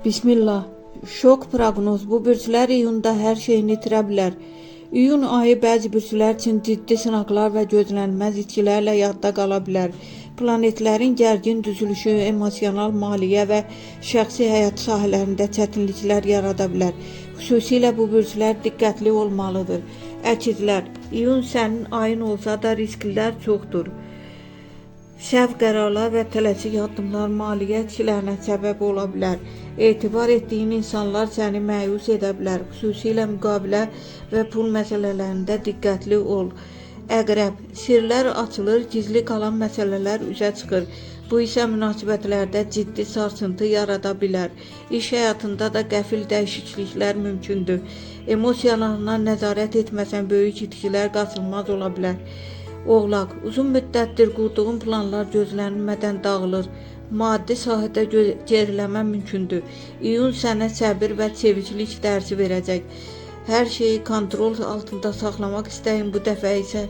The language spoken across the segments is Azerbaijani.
Bismillah. Şok proqnoz. Bu bürclər iyunda hər şeyini itirə bilər. İyun ayı bəzi bürclər üçün ciddi sınaqlar və gözlənilməz itkilərlə yadda qala bilər. Planetlərin gərgin düzülüşü emosional, maliyyə və şəxsi həyat sahələrində çətinliklər yarada bilər. Xüsusilə bu bürclər diqqətli olmalıdır. Əkizlər, iyun sənin ayın olsa da risklər çoxdur. Səhv qərarlar və tələsik addımlar maliyyə itkilərinə səbəb ola bilər. Etibar etdiyin insanlar səni məyus edə bilər. Xüsusilə müqavilə və pul məsələlərində diqqətli ol. Əqrəb, sirlər açılır, gizli qalan məsələlər üzə çıxır. Bu isə münasibətlərdə ciddi sarsıntı yarada bilər. İş həyatında da qəfil dəyişikliklər mümkündür. Emosiyalarına nəzarət etməsən böyük itkilər qaçılmaz ola bilər. Oğlaq, uzun müddətdir qurduğun planlar gözlənilmədən dağılır. Maddi sahədə geriləmə mümkündür. İyun sənə səbir və çeviklik dərsi verəcək. Hər şeyi kontrol altında saxlamaq istəyin, bu dəfə isə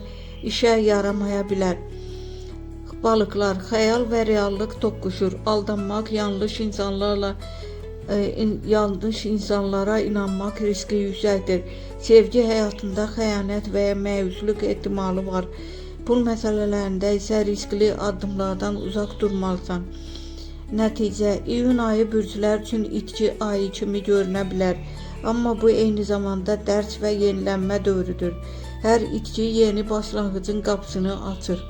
işə yaramaya bilər. Balıqlar, xəyal və reallıq toqquşur. Aldanmaq, yanlış insanlarla yanlış insanlara inanmaq riski yüksəkdir. Sevgi həyatında xəyanət və ya məyusluq ehtimalı var. Pul məsələlərində isə riskli addımlardan uzaq durmalısan. Nəticə, iyun ayı bürclər üçün itki ayı kimi görünə bilər. Amma bu eyni zamanda dərs və yenilənmə dövrüdür. Hər itki yeni başlanğıcın qapısını açır.